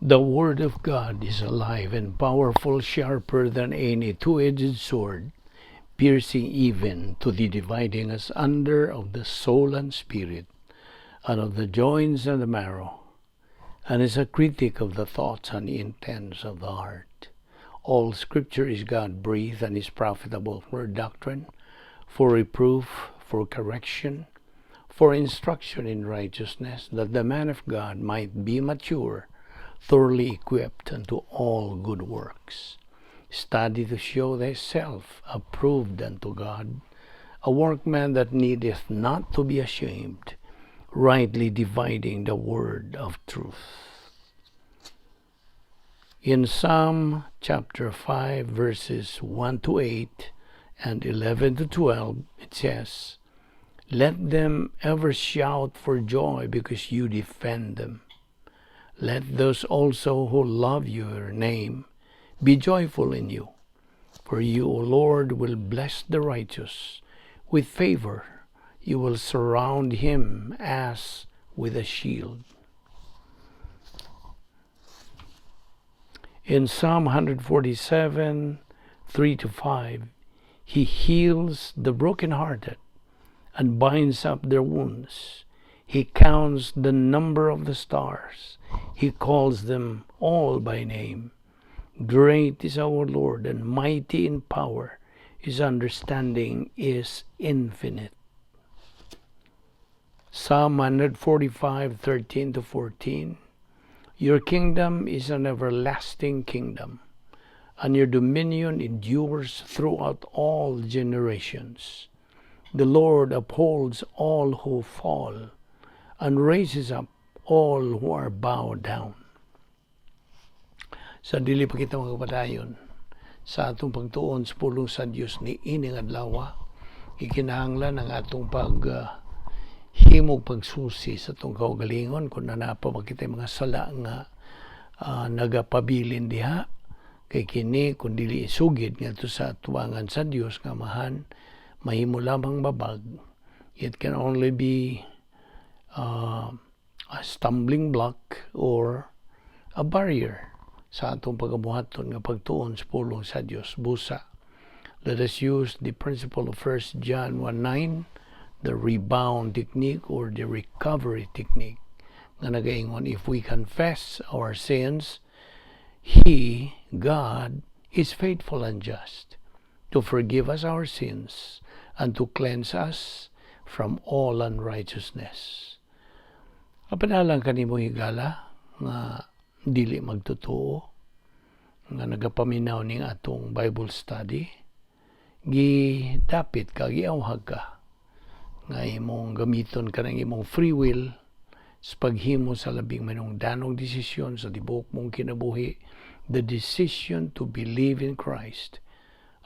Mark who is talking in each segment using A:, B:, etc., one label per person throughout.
A: The Word of God is alive and powerful, sharper than any two-edged sword, piercing even to the dividing asunder of the soul and spirit, and of the joints and the marrow, and is a critic of the thoughts and intents of the heart. All Scripture is God-breathed and is profitable for doctrine, for reproof, for correction, for instruction in righteousness, that the man of God might be mature, thoroughly equipped unto all good works. Study to show thyself approved unto God, a workman that needeth not to be ashamed, rightly dividing the word of truth. In Psalm chapter 5, verses 1 to 8 and 11 to 12, it says, "Let them ever shout for joy because you defend them. Let those also who love your name be joyful in you. For you, O Lord, will bless the righteous with favor. You will surround him as with a shield." In Psalm 147, 3 to 5, "He heals the brokenhearted and binds up their wounds. He counts the number of the stars. He calls them all by name. Great is our Lord and mighty in power. His understanding is infinite." Psalm 145, 13 to 14, "Your kingdom is an everlasting kingdom, and your dominion endures throughout all generations. The Lord upholds all who fall and raises up all who are bowed down." Sa dili pa kita magpadayon sa atong pagtuon sa pulong sa Dios ni ining adlaw, ikinahanglan ang atong pag himog pagsusi sa atong kaugalingon kung naa pa ba kita mga sala nga nagapabilin diha, kay kini kung dili isugid ngadto sa atubangan sa Dios nga Amahan, mahimo lamang babag. It can only be a stumbling block or a barrier sa atong pagabuhaton nga pagtuon sa pulong sa Dios. Busa, let us use the principle of 1 John 1:9, the rebound technique or the recovery technique, nga nagaingon, "If we confess our sins, He, God, is faithful and just to forgive us our sins and to cleanse us from all unrighteousness." Apan kanimo, higala nga dili magtotoo nga nagapaminaw ning atong Bible study, gidapit ka, giawhag ka nga imong gamiton ka ng imong free will sa paghimo sa labing manungdanong desisyon sa tibuok mong kinabuhi, the decision to believe in Christ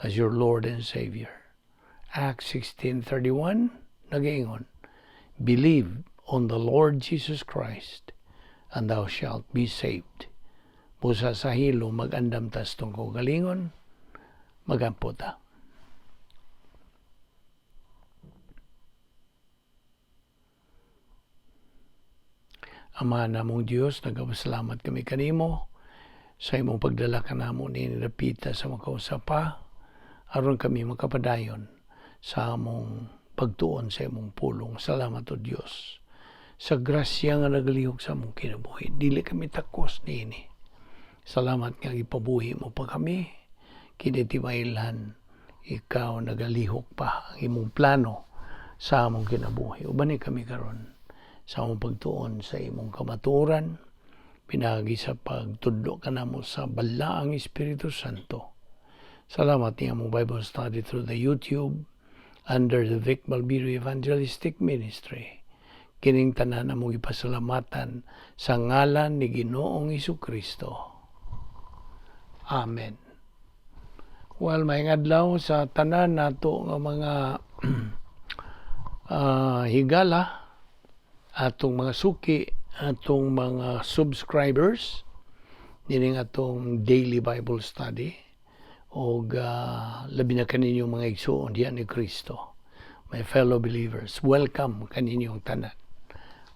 A: as your Lord and Savior. Acts 16:31 nagaingon, "Believe on the Lord Jesus Christ and thou shalt be saved." Busa sa hilo mag-andam tas atong kaugalingon, magampo ta. Ama namong Dios, nagapasalamat kami kanimo sa imong pagdala kanamo ni dapita sa makausapa aron kami makapadayon sa among pagtuon sa imong pulong. Salamat, O Dios, sa grasya nga nagalihok sa among kinabuhi. Dili kami takos niini. Salamat nga gipabuhi mo pa kami. Kini timailhan, ikaw nagalihok pa ang imong plano sa among kinabuhi. Ubani kami karon sa among pagtuon sa imong kamatuoran, pinaagi sa pagtudlo kanamo sa Balaang Espiritu Santo. Salamat ni among Bible study through the YouTube under the Vic Balbido Evangelistic Ministry. Kining tanan among ipasalamatan sa ngalan ni Ginoong Kristo. Amen. Well, maayong adlaw sa tanan nato nga mga higala, atong mga suki, atong mga subscribers nining atong daily Bible study og labi na kaninyong mga igsuon diyan ni Kristo. My fellow believers, welcome kaninyong tanan.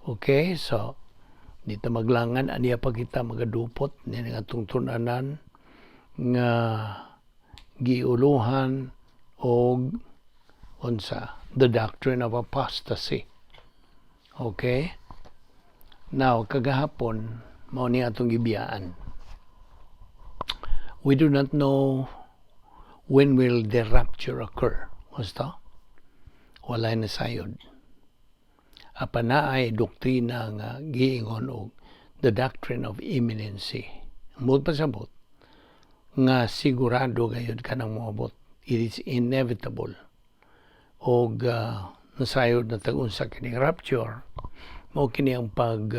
A: Okay, so Di ta maglangan aniya pa kita magadupot ni nga atong tun-anan nga giuluhan og unsa? The doctrine of apostasy. Okay? Now, kagahapon, mao ni atong gibiyaan. We do not know when will the rapture occur. Basta? Walay nasayod. Apan naay doktrina nga giingon og the doctrine of imminency. Mao pasabot nga sigurado gayud kanang moabot. It is inevitable. Og nasayod na tag unsa kining rapture, mao kini ang pag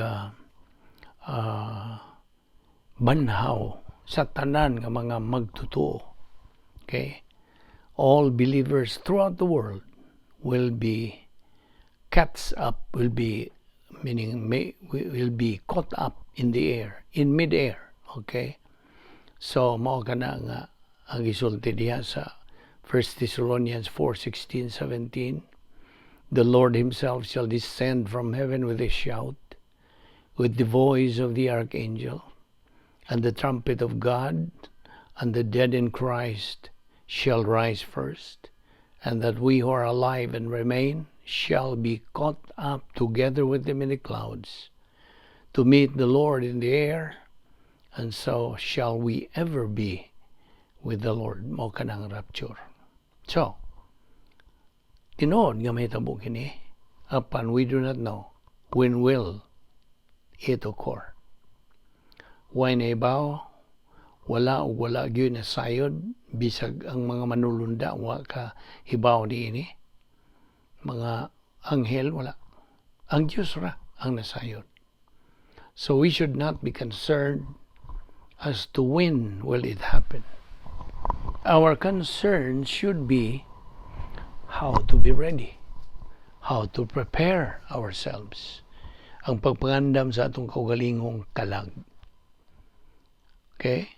A: banhaw sa tanan nga mga magtotoo. Okay? All believers throughout the world will be catch up, will be meaning may, will be caught up in the air, in mid-air. Okay? So, mao kana nga ang gisulti diha sa 1 Thessalonians 4:16, 17. "The Lord himself shall descend from heaven with a shout, with the voice of the archangel, and the trumpet of God, and the dead in Christ shall rise first, and that we who are alive and remain shall be caught up together with them in the clouds to meet the Lord in the air, and so shall we ever be with the Lord." Mao kanang rapture. So, tinuod nga mahitabo kini, apan we do not know when will it occur. Way nahibaw, wala og wala gyud nasayod, bisag ang mga manulunda wa ka hibaw niini. Mga anghel, wala. Ang Diyos ra ang nasayod. So we should not be concerned as to when will it happen. Our concern should be how to be ready, how to prepare ourselves. Ang pagpangandam sa atong kaugalingong kalag. Okay?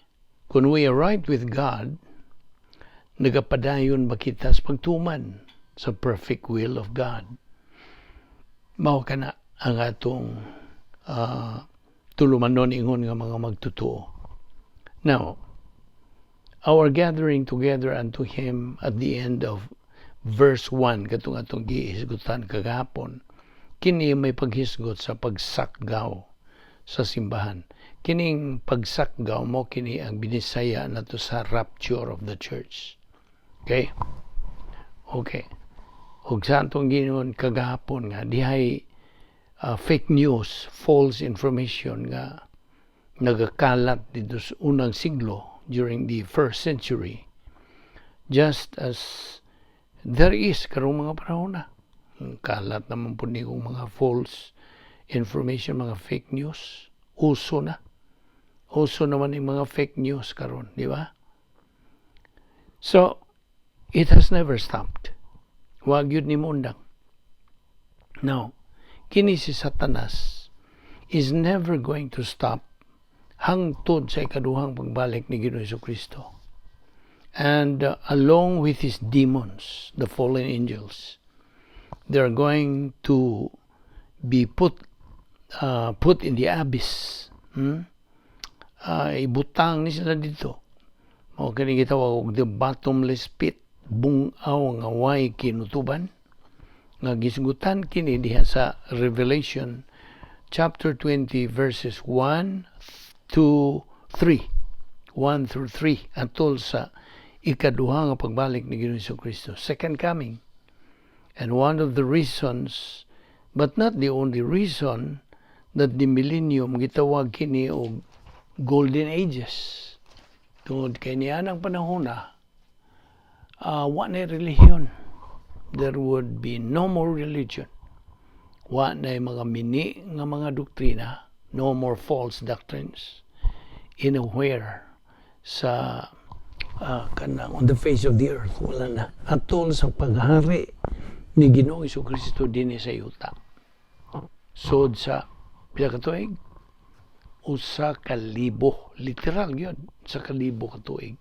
A: Kung we are right with God, nagapadayon ba kita sa pagtuman sa perfect will of God? Mao kana ang atong tulumanon ingon nga mga magtotoo. Now, our gathering together unto Him at the end of verse 1, katong atong gihisgutan kagahapon, kini may paghisgot sa pagsakgaw sa simbahan. Kining pagsakgaw mao kini ang binisaya nato sa rapture of the church. Okay? Okay. Ug sa atong giingon kagahapon nga dihay fake news, false information nga nagakalat dito sa unang siglo, during the first century, just as there is karong mga panahon na. Kalat naman po ni mga false information, mga fake news. Uso na. Uso naman yung mga fake news karon, di ba? So, it has never stopped. Wa gyud ni moundang. Now, kini si Satanas is never going to stop hangtod sa ikaduhang pagbalik ni Ginoong Kristo. And along with his demons, the fallen angels, they are going to be put in the abyss. Ibutang ni sila dito. Mao kini gitawag og the bottomless pit, bungaw nga way kinutuban nga gisgutan kini diha sa Revelation chapter 20 verses 1 to 3, 1 through 3, atol sa ikaduha nga pagbalik ni Ginoong Kristo, second coming. And one of the reasons, but not the only reason, that the millennium gitawag kini og golden ages tungod kay niya ang panahon na wa na relihiyon. There would be no more religion, wa na mga mini nga mga doktrina, no more false doctrines anywhere sa kanang on the face of the earth. Wala na atol sa paghari ni Ginoong Kristo dinhi sa yuta sod sa pila ka tuig? 1,000, literal yun, 1,000 ka tuig.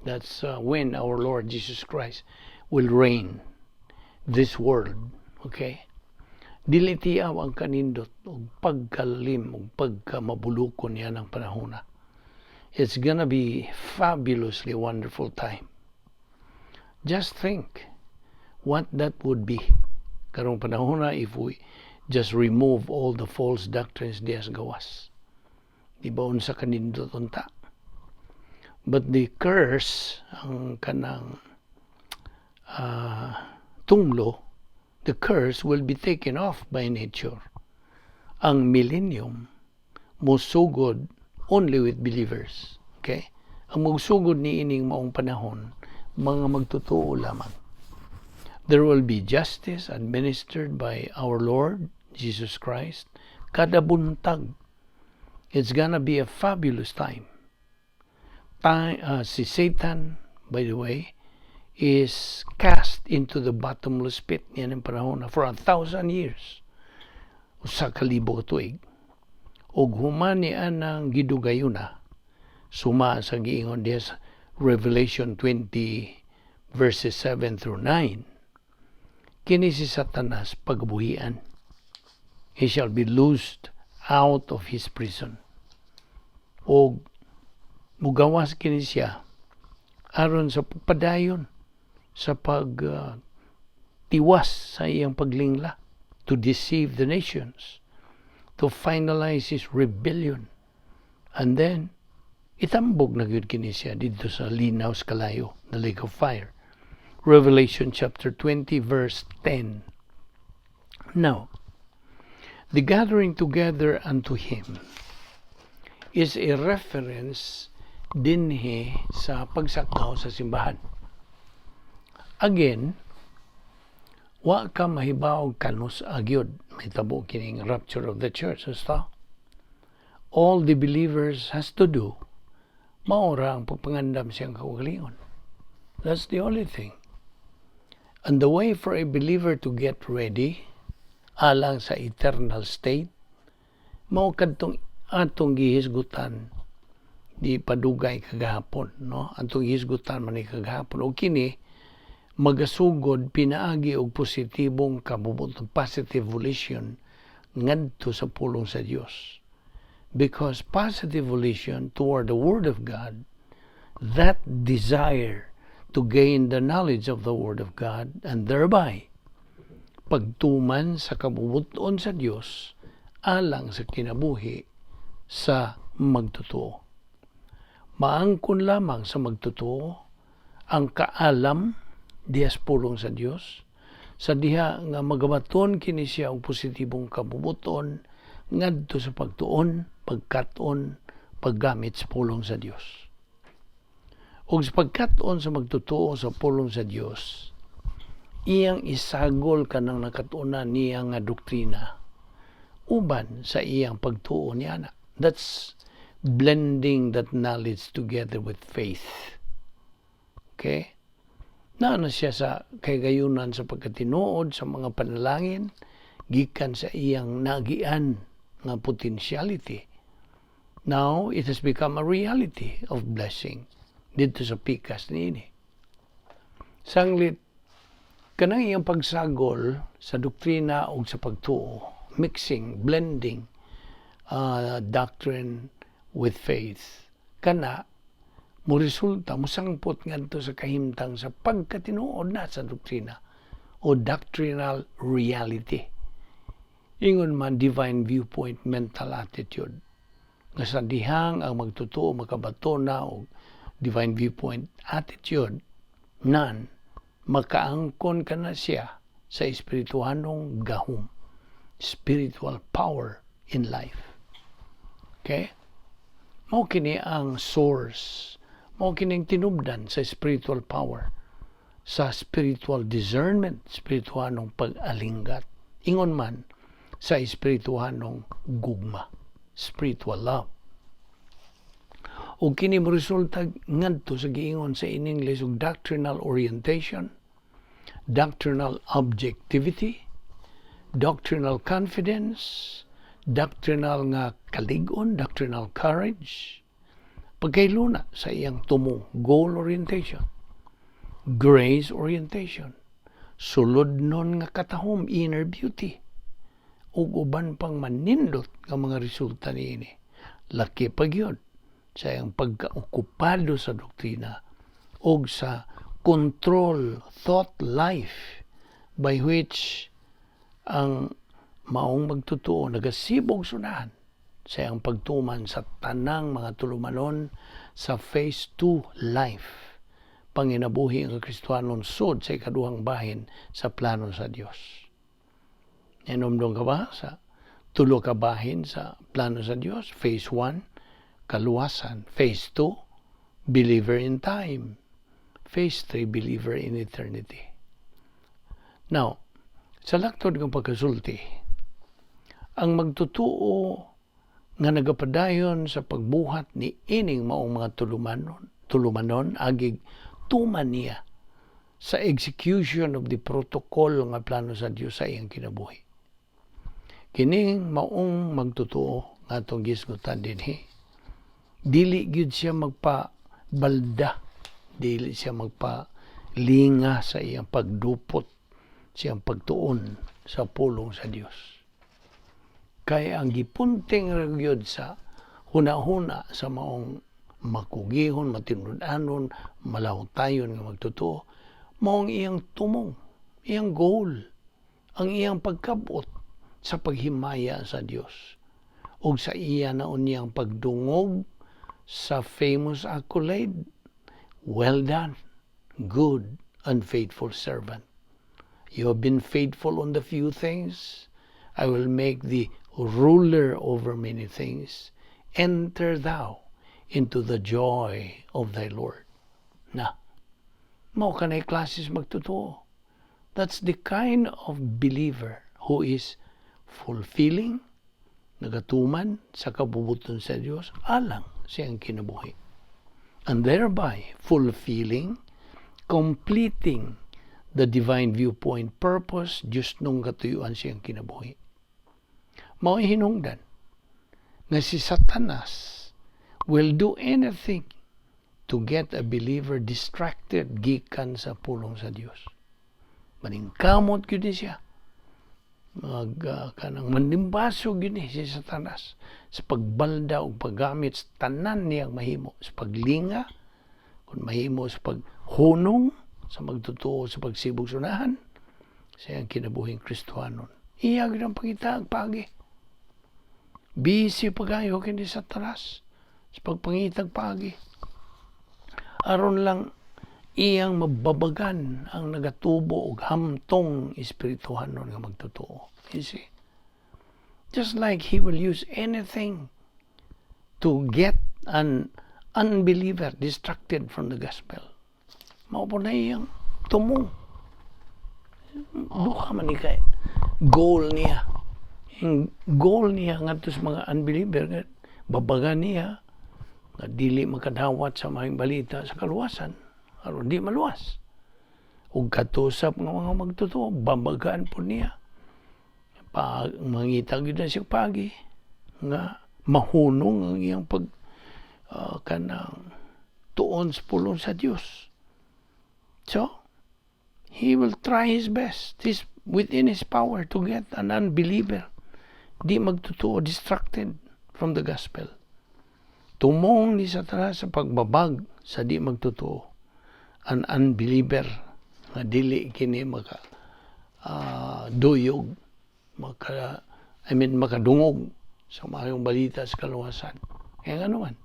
A: That's when our Lord Jesus Christ will reign this world, okay? Dili tiaw ang kanindot ug pagkalalim ug pagkamabulukon nianang panahona. It's gonna be fabulously wonderful time. Just think what that would be karong panahona if we just remove all the false doctrines diya sa gawas. Di ba unsa kanindot unta? But the curse, ang kanang tunglo, the curse will be taken off by nature. Ang millennium musugod only with believers. Okay? Ang magsugod ni ining maong panahon, mga magtotoo lamang. There will be justice administered by our Lord Jesus Christ kada buntag. It's gonna be a fabulous time. Si Satan, by the way, is cast into the bottomless pit niyan ang panahon na for 1,000 years. 1,000 ka tuig. Ug human ni anang gidugayuna, suma sa giingon diha sa Revelation 20 verses 7 through 9, kini si Satanas pagbuhian. He shall be loosed out of his prison. Og mugawas kini siya aron sa pagpadayon sa pag tiwas sa iyang paglingla, to deceive the nations, to finalize his rebellion, and then itambog na gyud kini siya didto sa linaw sa kalayo, the lake of fire. Revelation chapter 20 verse 10. Now, the gathering together unto him is a reference dinhi sa pagsakaw sa simbahan. Again, wa ka mahibaw kanus-a gyud mahitabo kining rapture of the church. Basta all the believers has to do mao ra ang pagpangandam siyang kaugalingon. That's the only thing. And the way for a believer to get ready alang sa eternal state mao kadtong atong gihisgutan di padugay kagahapon, no? Atong gihisgutan man ni kagahapon, og kini magasugod pinaagi og positibong kabubut-on, positive volition ngadto sa pulong sa Dios, because positive volition toward the Word of God, that desire to gain the knowledge of the Word of God and thereby pagtuman sa kabubut-on sa Dios alang sa kinabuhi sa magtotoo. Maangkon lamang sa magtotoo ang kaalam diha sa pulong sa Dios sa diha nga magabaton kini siya og positibong kabubuton ngadto sa pagtuon, pagkat-on, paggamit sa pulong sa Dios. Ug sa pagkat-on sa magtotoo sa pulong sa Dios, iyang isagol kanang nakatunan niya nga doktrina uban sa iyang pagtuo niya na. That's blending that knowledge together with faith. Okay? Naa na siya sa kahigayunan sa pagkatinuod sa mga panalangin gikan sa iyang nagian nga potentiality. Now, it has become a reality of blessing didto sa pikas niini. Sanglit, kanang iyang pagsagol sa doktrina o sa pagtuo, mixing, blending doctrine with faith, kana mo resulta, mosangpot ngadto sa kahimtang sa pagkatinuod na sa doktrina o doctrinal reality. Ingon man, divine viewpoint mental attitude. Nga sa dihang ang magtotoo makabato na og divine viewpoint attitude, nan makaangkon ka na siya sa espirituhanong gahom, spiritual power in life. Okay? Mao kini ang source, mao kini ang tinubdan sa spiritual power, sa spiritual discernment, spirituhanong pag-alinggat. Ingon man sa espirituhanong gugma, spiritual love. Ug kini mo resulta ngadto sa giingon sa in English og doctrinal orientation, doctrinal objectivity, doctrinal confidence, doctrinal nga kalig-on, doctrinal courage, pagkailuna sa iyang tumong, goal orientation, grace orientation, sulodnon nga katahom, inner beauty. Ug uban pang manindot nga mga resulta niini. Laki pa gyud sa iyang pagkaokupado sa doktrina ug sa control thought life by which ang maong magtotoo nagasibog sunahan sa iyang pagtuman sa tanang mga tulumanon sa phase 2 life, panginabuhi ang Kristohanon sud sa ikaduhang bahin sa plano sa Dios. Nahinumdom ka ba sa tulo ka bahin sa plano sa Dios? Phase 1, kaluwasan. Phase 2, believer in time. Phase 3, believer in eternity. Now, sa laktod ng pagkasulti, ang magtotoo nga nagapadayon sa pagbuhat ni ining maong mga tulumanon agig tuman niya sa execution of the protocol nga plano sa Dios sa iyang kinabuhi. Kining maong magtotoo nga atong gisgutan dinhi, dili gyud siya magpabalda, dili siya magpalinga sa iyang pagdupot, sa iyang pagtuon sa pulong sa Dios. Kay ang gipunting ra gyud sa huna-huna sa maong makugihon, matinud-anon, malahutayon nga magtotoo, maong iyang tumong, iyang goal, ang iyang pagkabot sa paghimaya sa Dios ug sa iya na unyang pagdungog sa famous accolade, "Well done, good and faithful servant. You have been faithful on the few things. I will make thee ruler over many things. Enter thou into the joy of thy Lord." Na, mao kanay klases magtotoo. That's the kind of believer who is fulfilling, nagatuman sa kabubuton sa Dios alang sa iyang kinabuhi. And thereby fulfilling, completing the divine viewpoint purpose, Diyos nung katuyuan siyang kinabuhi. Mao hinungdan nga si Satanas will do anything to get a believer distracted gikan sa pulong sa Dios. Maningkamot gyud ni siya. Mag kanang manimbaso gyud ni si Satanas sa pagbalda ug paggamit sa tanan niyang mahimo sa paglinga, kung mahimo sa paghunong sa magtotoo sa pagsibog sunahan sa iyang kinabuhing Kristohanon. Iya gyud ang pangita ang pagi. Busy pagayo kini Satanas sa pagpangitag pagi. Aron lang iyang mababagan ang nagatubo og hamtong espirituhanon nga magtotoo. You see? Just like he will use anything to get an unbeliever distracted from the gospel. Mao po na iyang tumong. Duha man ni kay goal niya. Ang goal niya ngadto sa mga unbeliever nga babagan niya nga dili makadawat sa maayong balita sa kaluwasan aron di maluwas. Ug katusap nga mga magtotoo, babagaan po niya. Pa mangita gyud na siya pagi nga mahunong ang iyang pag kanang tuon sa pulong sa Dios. So, he will try his best. He's within his power to get an unbeliever di magtotoo distracted from the gospel. Tumong ni Satanas sa pagbabag sa di magtotoo. An unbeliever nga dili kini maka duyog, maka, I mean, makadungog sa maayong balita sa kaluwasan. Kaya nga naman,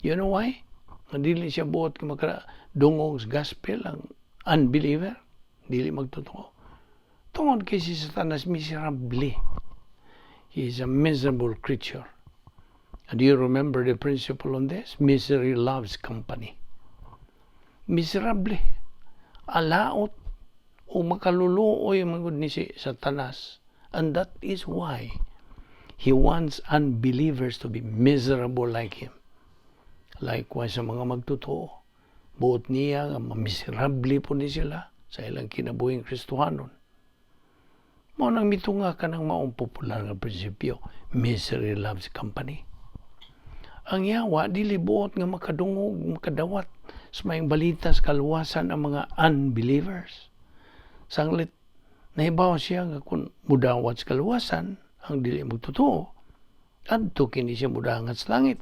A: you know why? Nga dili siya buot nga makadungog sa gospel ang unbeliever, dili magtotoo. Tungod kay si Satanas miserable. He is a miserable creature. And do you remember the principle on this? Misery loves company. Miserable. Alaot o makaluluoy man gud ni si Satanas. And that is why he wants unbelievers to be miserable like him. Likewise sa mga magtotoo, buot niya nga mamiserable po ni sila sa ilang kinabuhing Kristohanon. Mao nang mitunga ka ng maong popular nga prinsipyo, misery loves company. Ang yawa, dili buot nga makadungog, makadawat sa maayong balita sa kaluwasan ang mga unbelievers. Sanglit Nahibaw siya nga kung mudawat sa kaluwasan ang dili magtotoo, adto kini siya mudangat sa langit.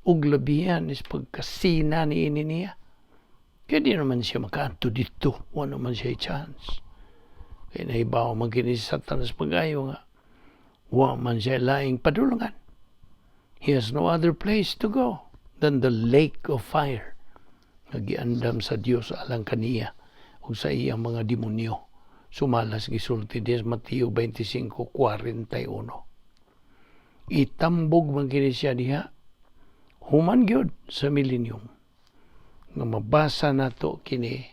A: Ug labihan is pagkasina ni ini niya. Kaya di naman siya makaadto dito. Wala naman siya chance. Kaya nahibaw man kini si Satanas pag-ayo nga wa man siya laing padulungan. He has no other place to go than the lake of fire nga giandam sa Dios alang kaniya ug sa iyang mga demonyo. Sumala sa gisulti diya sa Mateo 25:41. Itambog man kini siya diha human gyud sa millennium nga mabasa nato kini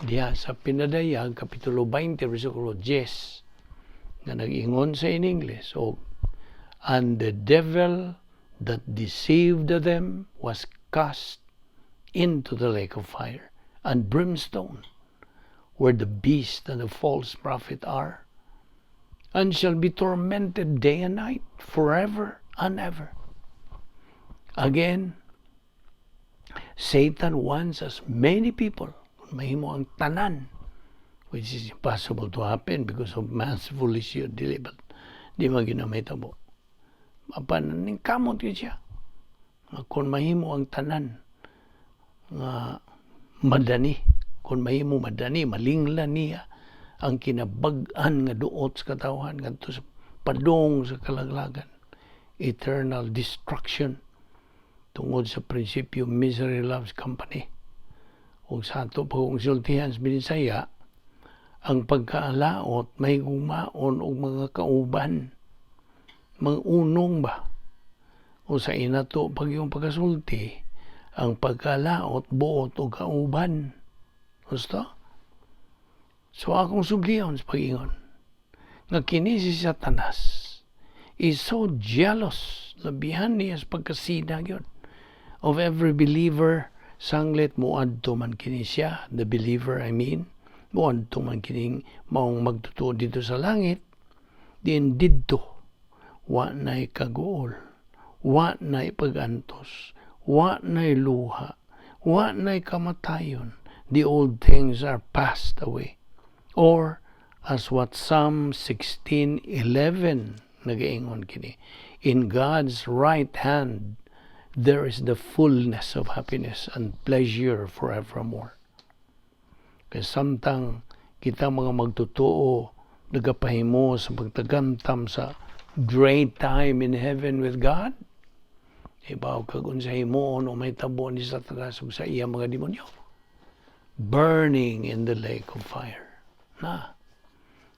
A: diha sa Pinadayag kapitulo 20 bersikulo 10 nga nag-ingon sa in English og, "And the devil that deceived them was cast into the lake of fire and brimstone, where the beast and the false prophet are, and shall be tormented day and night forever and ever." Again, Satan wants as many people, kung mahimo ang tanan, which is impossible to happen because of man's foolish, dili ba, di man ginamahitabo. Apan ning kamot gyud siya. Nga kung mahimo ang tanan nga madani, kung mahimo madani, malingla niya ang kinabag-an nga duot sa katawhan ngadto sa padong sa kalaglagan, eternal destruction, tungod sa prinsipyo misery loves company. Ug sa ato pa kung sultihan sa Binisaya, ang pagkaalaot may gumaon og mga kauban, mga unong ba. O sa inato pag yung pagkasulti, ang pagkalaot buot og kauban. Gusto? So akong subliyon sa pag-ingon nga kini si Satanas is so jealous, labihan niya sa pagkasida gyud of every believer sanglit moadto man kini siya, the believer I mean, moadto man kining maong magtotoo dito sa langit, din didto wa na'y kaguol, wa na'y pagantos, wa na'y luha, wa na'y kamatayon. The old things are passed away. Or, as what Psalm 16:11 nagaingon kini, "In God's right hand there is the fullness of happiness and pleasure forevermore." Kay samtang kita mga magtotoo nagapahimo sa pagtagamtam sa great time in heaven with God, ibaw kag unsa himuon o mahitabo ni Satanas ug sa iyang mga demonyo. Burning in the lake of fire. Na,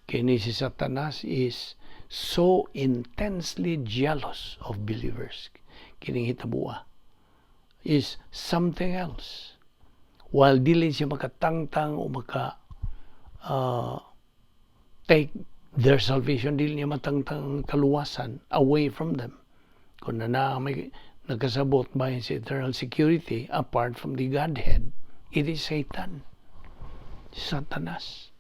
A: kini si Satanas is so intensely jealous of believers. Kining hitabua is something else. While dili siya makatangtang o maka take their salvation, dili niya matangtang ang kaluwasan away from them. Kung na na may nagkasabot ba sa eternal security apart from the Godhead, it is Satan. Satanas.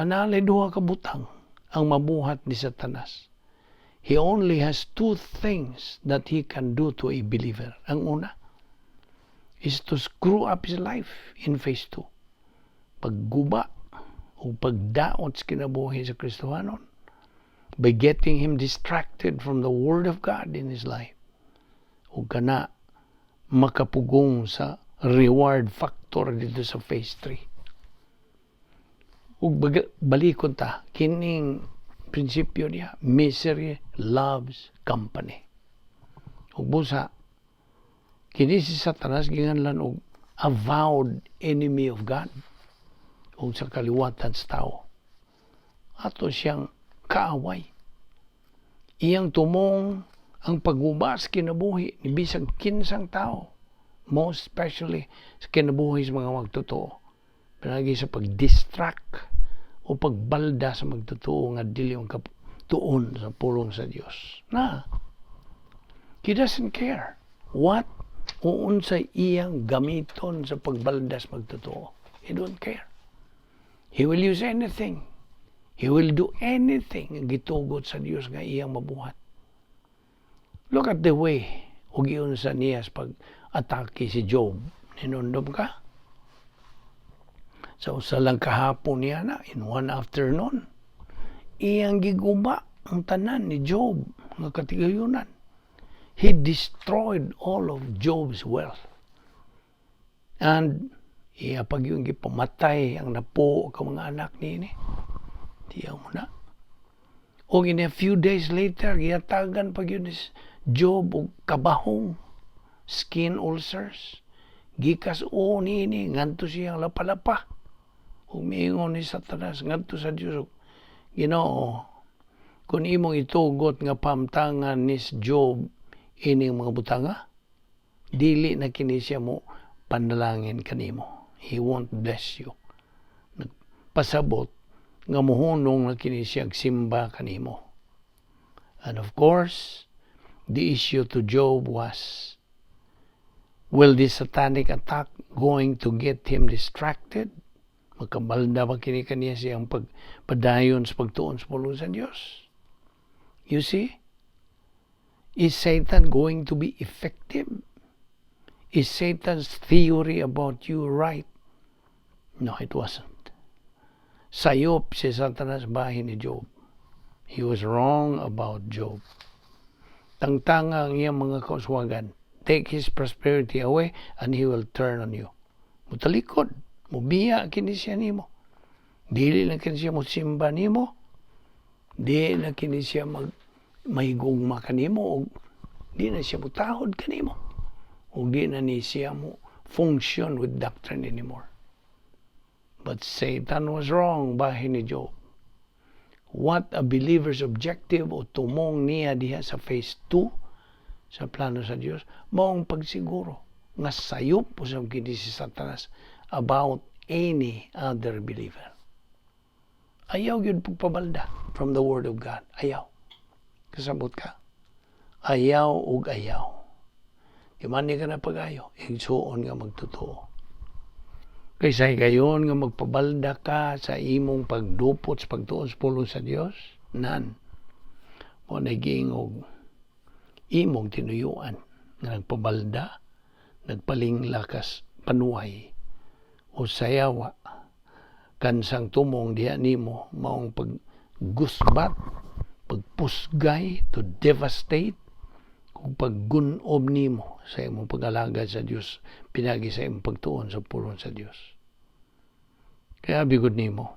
A: Analay duha ka butang ang mabuhat ni Satanas. He only has two things that he can do to a believer. Ang una is to screw up his life in phase 2. Pagguba o pagdaot sa kinabuhi sa Kristohanon by getting him distracted from the Word of God in his life. O kana makapugong sa reward factor dito sa phase 3. Ug balikon ta kining prinsipyo niya, misery loves company. Ug busa kini si Satanas ginganlan og avowed enemy of God ug sa kaliwatan sa tao. Ato siyang kaaway. Iyang tumong ang pagbubas kinabuhi ni bisag kinsang tao, most especially sa kinabuhi sa mga magtotoo. Pinagi sa pag-distract o pagbalda sa magtotoo nga dili ang katuon sa pulong sa Dios. Na, he doesn't care what o unsay iyang gamiton sa pagbaldas magtotoo. He don't care. He will use anything. He will do anything ang gitugot sa Dios nga iyang mabuhat. Look at the way ug giunsa niya sa pag-atake si Job. Hinumdom ka? Sa usa lang kahapon niya na, in one afternoon, iyang giguba ang tanan ni Job nga katigayunan. He destroyed all of Job's wealth. And iya pag yung gipamatay ang napo ka mga anak niini. Diya mo na. O in a few days later, gihatagan pag yun ni Job og kabahong, skin ulcers. Gikas o niini ngadto siyang lapalapa. Ug miingon ni Satanas ngadto sa Dios, "Ginoo, kung imong itugot nga pamtangan ni Job ining mga butanga, dili na kini siya mo panalangin kanimo. He won't bless you." Nagpasabot nga muhunong na kini siya simba kanimo. And of course, the issue to Job was, will this satanic attack going to get him distracted? Magkabalda ba kini kaniya siyang pagpadayon sa pagtuon sa pulong sa Dios? You see? Is Satan going to be effective? Is Satan's theory about you right? No, it wasn't. Sayop si Satanas bahin ni Job. He was wrong about Job. Tangtanga ang iyang mga kauswagan. Take his prosperity away and he will turn on you. Mutalikod, mubiya kini siya nimo. Dili na kini siya mosimba nimo. Di na kini siya mag mahigugma kanimo og di na siya mutahod kanimo. Og di na ni siya mo function with doctrine anymore. But Satan was wrong bahin ni Job. What a believer's objective o tumong niya diha sa phase 2 sa plano sa Dios, maong pagsiguro nga sayop usab kini si Satanas about any other believer. Ayaw gyud pagpabalda from the Word of God. Ayaw. Kasabot ka? Ayaw ug ayaw. Di man ni ka na pagayo, igsuon nga magtotoo. Kaysa higayon nga magpabalda ka sa imong pagdupot sa pagtuon sa pulong sa Dios, nan. Mo na giingog imong tinuyuan nga nagpabalda, nagpalingla kas panuay o sayawa kansang tumong diha nimo maong paggusbat, pagpusgay, to devastate, kung paggunob nimo sa imong pag-alagad sa Dios pinagi sa imong pagtuon sa pulong sa Dios. Kaya bigod nimo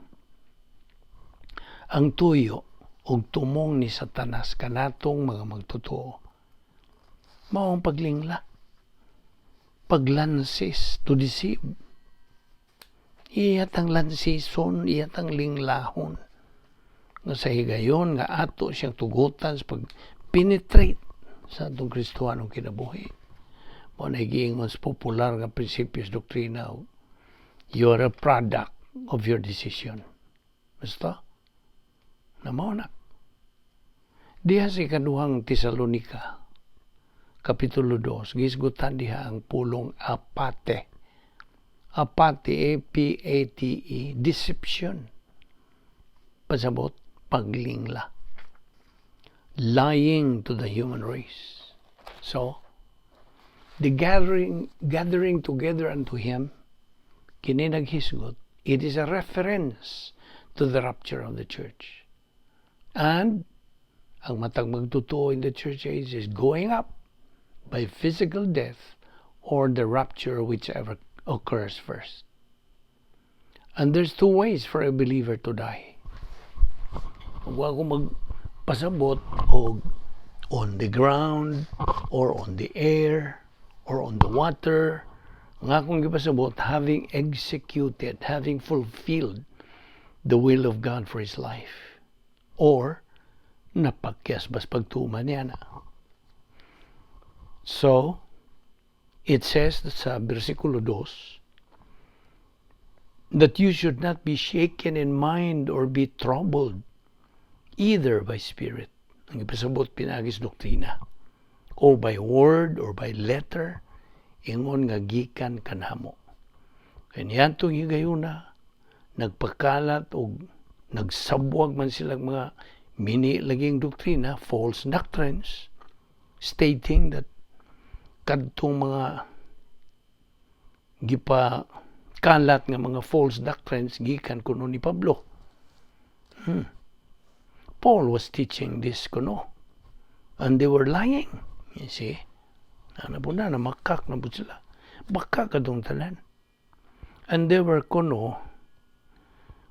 A: ang tuyo og tumong ni Satanas kanatong mga magtotoo maong paglingla, paglansis, to deceive. Iyatang lansison, iyatang linglahon nga sa higayon nga ato siyang tugutan sa pag-penetrate sa atong Kristohanong kinabuhi. Mo na giingon sa popular nga prinsipyos doktrina, you are a product of your decision. Basta, na mao na. Diha sa ikaduhang Tesalonika, Kapitulo 2, gisgutan diha ang pulong apate. Apate, apate, deception. Pasabot, paglingla. Lying to the human race. So, the gathering together unto him, kini naghisgot, it is a reference to the rapture of the church. And ang matag magtotoo in the church age is going up by physical death or the rapture, whichever occurs first. And there's two ways for a believer to die. Huwag ko magpasabot og on the ground or on the air or on the water. Nga akong gipasabot, having executed, having fulfilled the will of God for his life. Or, napakyas bas pagtuman niya na. So, it says sa versikulo 2, that you should not be shaken in mind or be troubled either by spirit. Ang ipasabot pinagis doktrina. O by word or by letter, ingon nga gikan kanamo. Kaya niyantong higayuna, nagpakalat og nagsabwag man silang mga mini laging doktrina, false doctrines, stating that kadtong mga gipa Kalat nga mga false doctrines gikan kuno ni Pablo. Paul was teaching this kuno. And they were lying. You see? Ana po na, namakak na po sila. Baka kadong tanan. And they were kuno,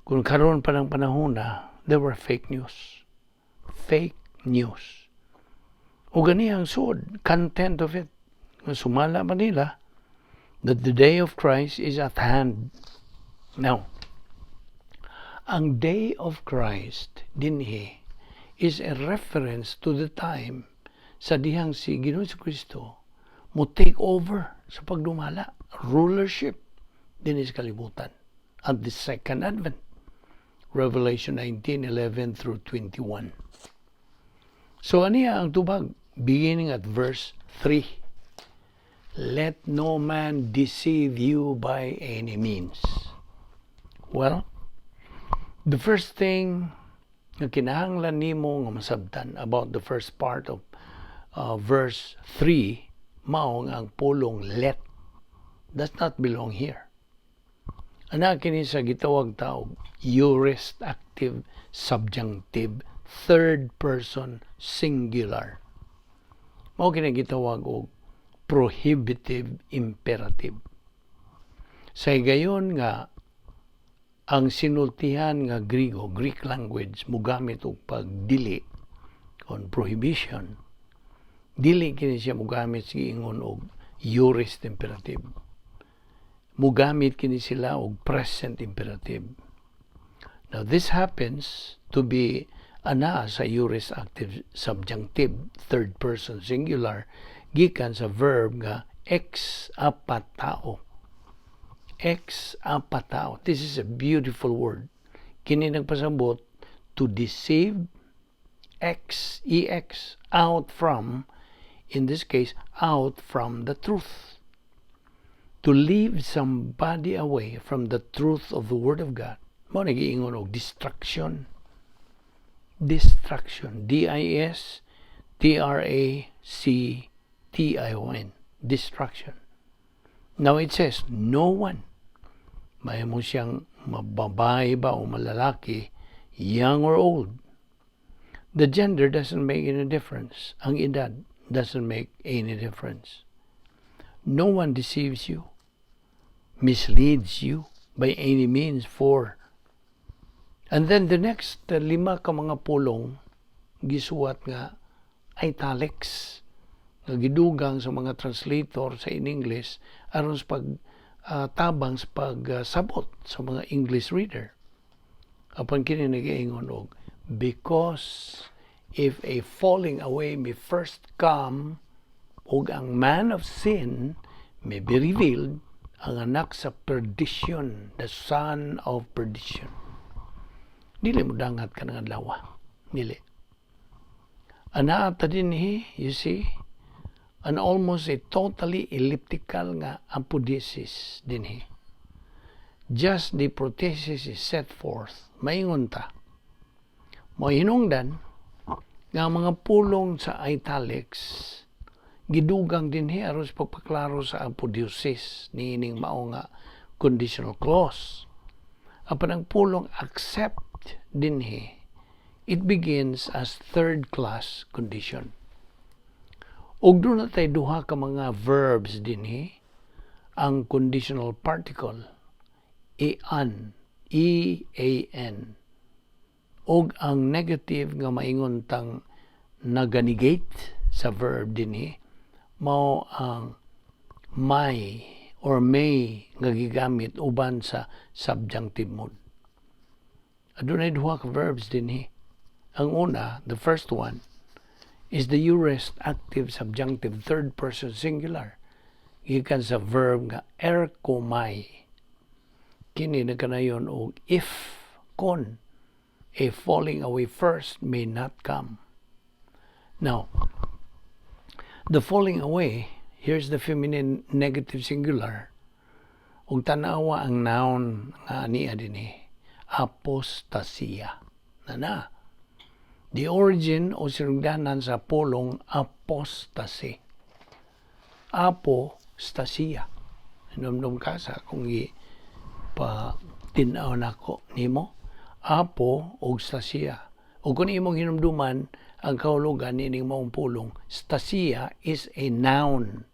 A: kung karon pa ng panahon na, they were fake news. Fake news. O gani ang sud, content of it. Nga sumala pa nila that the day of Christ is at hand. Now, ang day of Christ dinhi is a reference to the time sa dihang si Ginoong Kristo mo take over sa pagdumala, rulership dinhi sa kalibutan at the second advent. Revelation 19:11 through 21. So aniya ang tubag, beginning at verse 3. "Let no man deceive you by any means." Well, the first thing nga kinahanglan nimo nga masabtan about the first part of verse 3 mao nga ang pulong "let" does not belong here. Ana kini sa gitawag tawag aorist active subjunctive third person singular. Mao kini gitawag og prohibitive imperative. Sa higayon nga ang sinultihan nga Grigo, Greek language, mugamit og pagdili on prohibition, dili kini siya mugamit sa giingon og aorist imperative. Mugamit kini sila og present imperative. Now, this happens to be ana sa aorist active subjunctive third person singular gikan sa verb nga ex apatao. Ex apatao. This is a beautiful word. Kini nagpasabot to deceive, ex, ex, out from, in this case, out from the truth. To leave somebody away from the truth of the Word of God. Mao giingon og distraction. Distraction. distraction. Distraction. Now it says, "No one." Mahimo siyang mababae ba o malalaki, young or old. The gender doesn't make any difference. Ang edad doesn't make any difference. No one deceives you, misleads you by any means, for. And then the next lima ka mga pulong gisuwat nga italics nga gidugang sa mga translator sa in English aron sa pag tabang sa pagsabot sa mga English reader. Apan kini nagaingon og "because if a falling away may first come ug ang man of sin may be revealed, ang anak sa perdition," the son of perdition. Dili mo dangat ka ng adlaw. Dili. Ana ta dinhi, you see, an almost a totally elliptical nga apodesis dinhi. Just the prothesis is set forth, maingon ta. Mo hinungdan nga ang mga pulong sa italics gidugang dinhi aron sa pagpaklaro sa apodeosis niining mao nga conditional clause. Apan ang pulong "accept" dinhi, it begins as third class condition. Ug duna tay duha ka mga verbs dinhi, ang conditional particle ean, E A N, ug ang negative nga maingon tang naganegate sa verb dinhi mao ang "may" or "may" nga gigamit uban sa subjunctive mode. Adunay duha ka verbs dinhi. Ang una, the first one, is the aorist active subjunctive third person singular gikan sa verb nga erchomai. Kini nagkanayon og if, kon, a falling away first may not come. Now, the falling away, here's the feminine negative singular. Ug tanawa ang noun nga ania dinhi, apostasia. Na na. The origin o sinugdanan sa pulong apostasy. Apostasia. Hinumdum ka sa akong gi Gipa tin-aw nako nimo apo og stasia. Ug kung imong hinumduman ang kahulugan nining maong pulong, stasia is a noun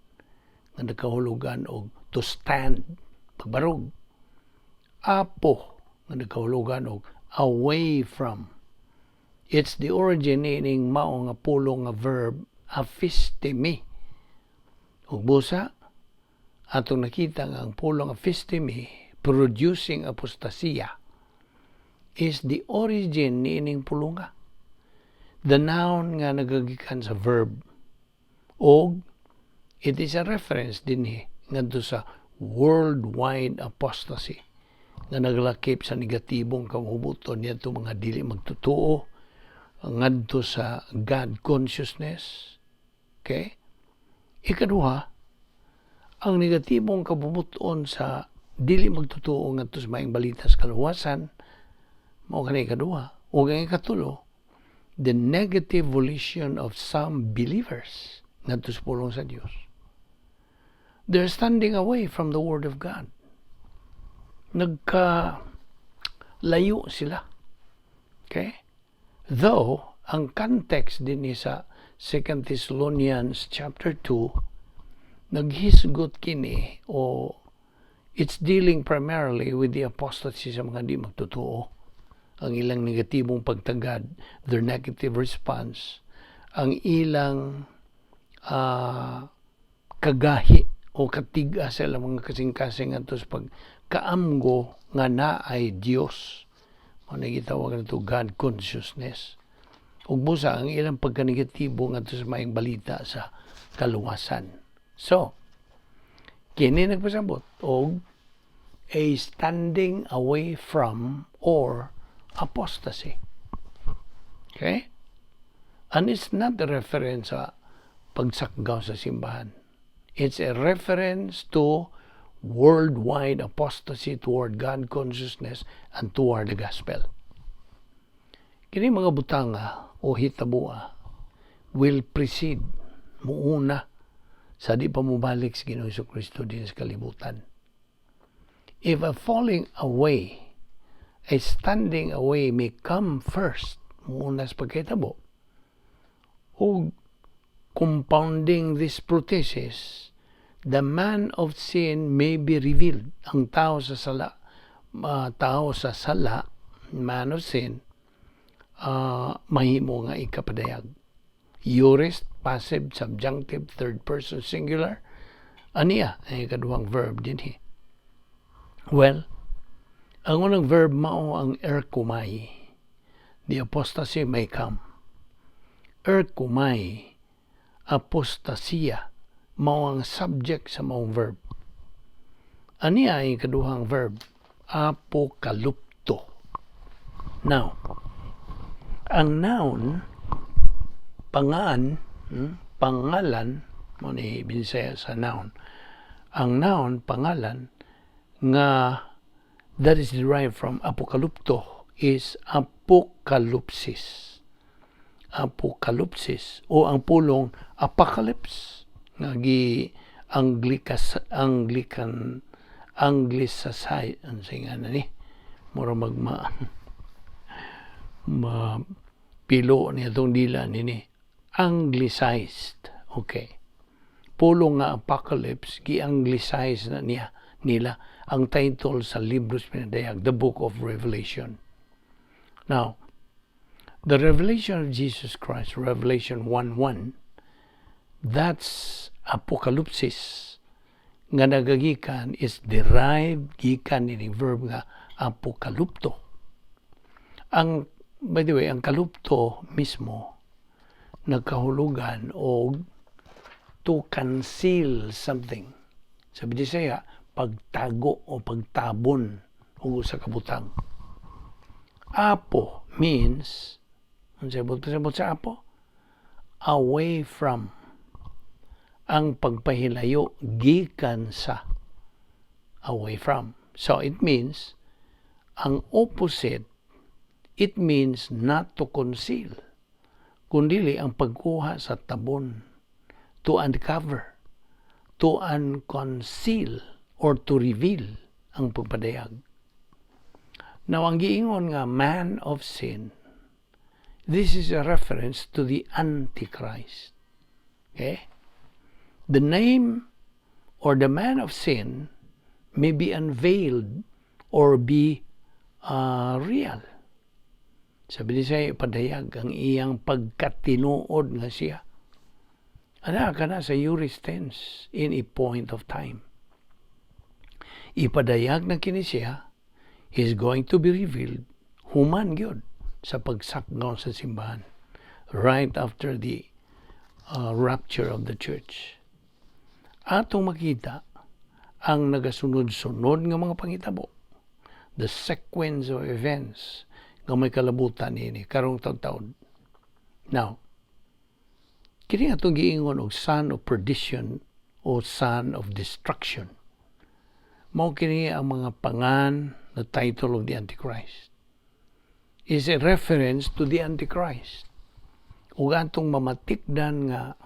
A: nga nagkahulugan og to stand, pagbarog. Apo nga nagkahulugan og away from. It's the origin nining mao nga pulong nga verb aphistemi. Ug busa atong nakita nga ang pulong aphistemi, producing apostasia, is the origin niining pulonga. The noun nga nagagikan sa verb og it is a reference dinhi ngadto sa worldwide apostasy nga naglakip sa negatibong kabubuton niadto mga dili magtotoo ngadto sa God consciousness. Okay? Ikaduha, ang negatibong kabubuton sa dili magtotoo ngadto sa Maayong Balita sa kaluwasan, mao kani ikaduha. Ug ang ikatulo, the negative volition of some believers ngadto sa pulong sa Dios. They're standing away from the Word of God. Nagka layo sila. Okay? Though, ang context din ni sa 2 Thessalonians chapter 2, naghisgot kini o it's dealing primarily with the apostasy sa mga di magtotoo. Ang ilang negatibong pagtagad, their negative response, ang ilang kagahi o katiga sa ilang mga kasing-kasing ngadto sa pagkaamgo nga naay Dios. Mao na gitawag nato God consciousness. Ug busa ang ilang pagkanegatibo ngadto sa Maayong Balita sa kaluwasan. So, kini nagpasabot og a standing away from or apostasy. Okay? And it's not a reference sa pagsakgaw sa simbahan. It's a reference to worldwide apostasy toward God consciousness and toward the gospel. Kini mga butanga o hitabua will precede, muuna sa di pa mubalik si Ginoong Kristo din sa kalibutan. If a falling away, a standing away may come first, muuna sa pagkahitabo, ug compounding this prothesis, the man of sin may be revealed. Ang tao sa sala, man of sin, mahimo nga ikapadayag. Aorist, passive, subjunctive, third person singular. Aniya ang ikaduhang verb dinhi? Well, ang unang verb mao ang erchomai. The apostasy may come. Erchomai, apostasia, mao ang subject sa maong verb. Aniya ang ikaduhang verb? Apokalupto. Now, ang noun, pangaan, pangalan, mao ni Binsaya sa noun. Ang noun, pangalan, nga that is derived from apokalupto is apokalupsis. Apokalupsis o ang pulong apocalypse nga gi Anglicas Anglican Anglicized, ano sa nga na ni, mura magma ma pilo niya itong dila nini, anglicized. Okay, pulong nga apocalypse, gi-anglicize na niya nila ang title sa libros pinadayag, the Book of Revelation. Now, the revelation of Jesus Christ, Revelation 1:1, that's apokalupsis nga nagagikan, is derived gikan ni verb nga apokalupto. Ang, by the way, ang kalupto mismo nagkahulugan og to conceal something. Sa Bisaya, pagtago o pagtabon og usa ka butang. Apo means, unsay pasabot sa apo? Away from. Ang pagpahilayo gikan sa, away from. So it means ang opposite, it means not to conceal, kundili ang pagkuha sa tabon, to uncover, to unconceal or to reveal, ang pagpadayag. Now, ang giingon nga man of sin, this is a reference to the Antichrist. Okay? The name or the man of sin may be unveiled or be real. Sabi niya, ipadayag ang iyang pagkatinuod nga siya. Ana ka na sa aorist tense in a point of time. Ipadayag na kini siya, he is going to be revealed human gyud sa pagsakgaw sa simbahan right after the rapture of the church. Atong makita ang nagasunod-sunod nga mga pangitabo, the sequence of events nga may kalabutan niini karong taon. Now, kini atong giingon og son of perdition o son of destruction. Mao kini ang mga pangan, the title of the Antichrist is a reference to the Antichrist. Ug atong mamatikdan nga